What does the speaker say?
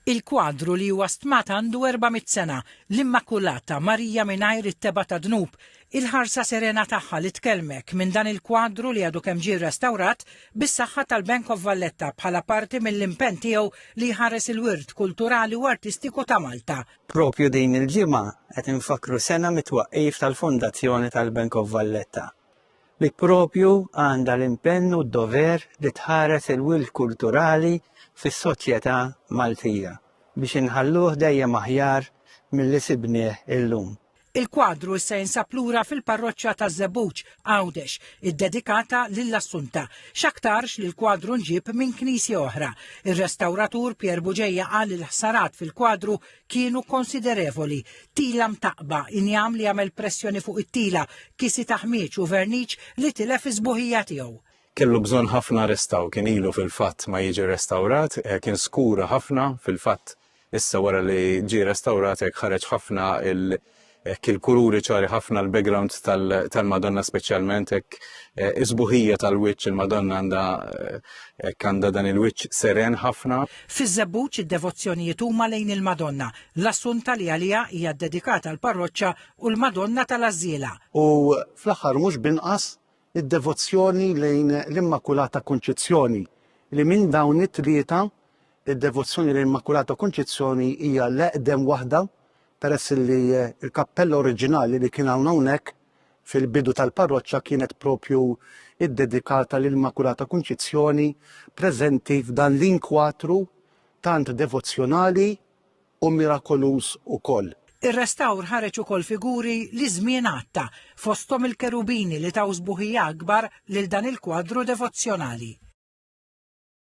Il-kwadru li huwa stmat għandu 400 sena, l-Immakulata Marija mingħajr it-tebgħa ta' dnub, il-ħarsa serena tagħha li tkellmek minn dan il-kwadru li għadu kemm ġie rrestawrat bis-saħħa tal-Bank of Valletta bħala parti mill-impenn tiegħu li jħares il-wirt kulturali u artistiku ta' Malta. Propju din il-ġimgħa qed infakkru sena mit-twaqqif tal-Fondazzjoni tal-Bank of Valletta li propju għandha l-impenn u d-dover li tħares il-wirt kulturali fis-soċjetà Maltija biex inħalluh dejjem aħjar milli sibnieh illum. Il-kwadru issa jinsab lura fil-parroċċa taż-Żebbuġ, Għawdex, iddedikata lill-Assunta. X'aktarx li l-kwadru nġieb minn knisja oħra. Ir-restawratur Pierre Bugeja qal li l-ħsarat fil-kwadru kienu konsiderevoli, tila mtaqqba, injam li jagħmel pressjoni fuq it-tila, kisi ta' ħmieġ u verniċ li tilef is-sbuħija tiegħu. Kellu bżonn ħafna restawr, kien ilu fil-fatt ma jiġi restawrat, eh, kien skura ħafna, fil-fatt issa wara li ġie restawrat hekk ħareġ ħafna il- hekk il-kuluri ċari ħafna l-background tal-Madonna speċjalment hekk eh, is-sbuħija tal-wiċċ il-Madonna għandha eh, hekk għandha dan il-wiċċ seren ħafna. Fiż-Żebbuġ id-devozzjonijiet huma lejn il-Madonna, l-Assunta li għaliha hija ddedikata l-parroċċa u l-Madonna tal-Għażżiela. U fl-aħħar mhux b'inqas id-devozzjoni lejn l-Immakulata Kunċizzjoni li minn dawn it-tlieta id-devozzjoni lejn Immakulata Kunċizzjoni hija l-eqdem waħda peress li l-kappella oriġinali li kien hawn hawnhekk fil-bidu tal-parroċċa kienet propju iddedikata lill-Immakulata Kunċizzjoni preżenti f'dan l-inkwatru tant devozzjonali u mirakoluż ukoll. Ir-restawr ħareġ ukoll figuri li ż-żmien għatta, fosthom il-kerubini li taw sbuħija akbar lil dan il-kwadru devozzjonali.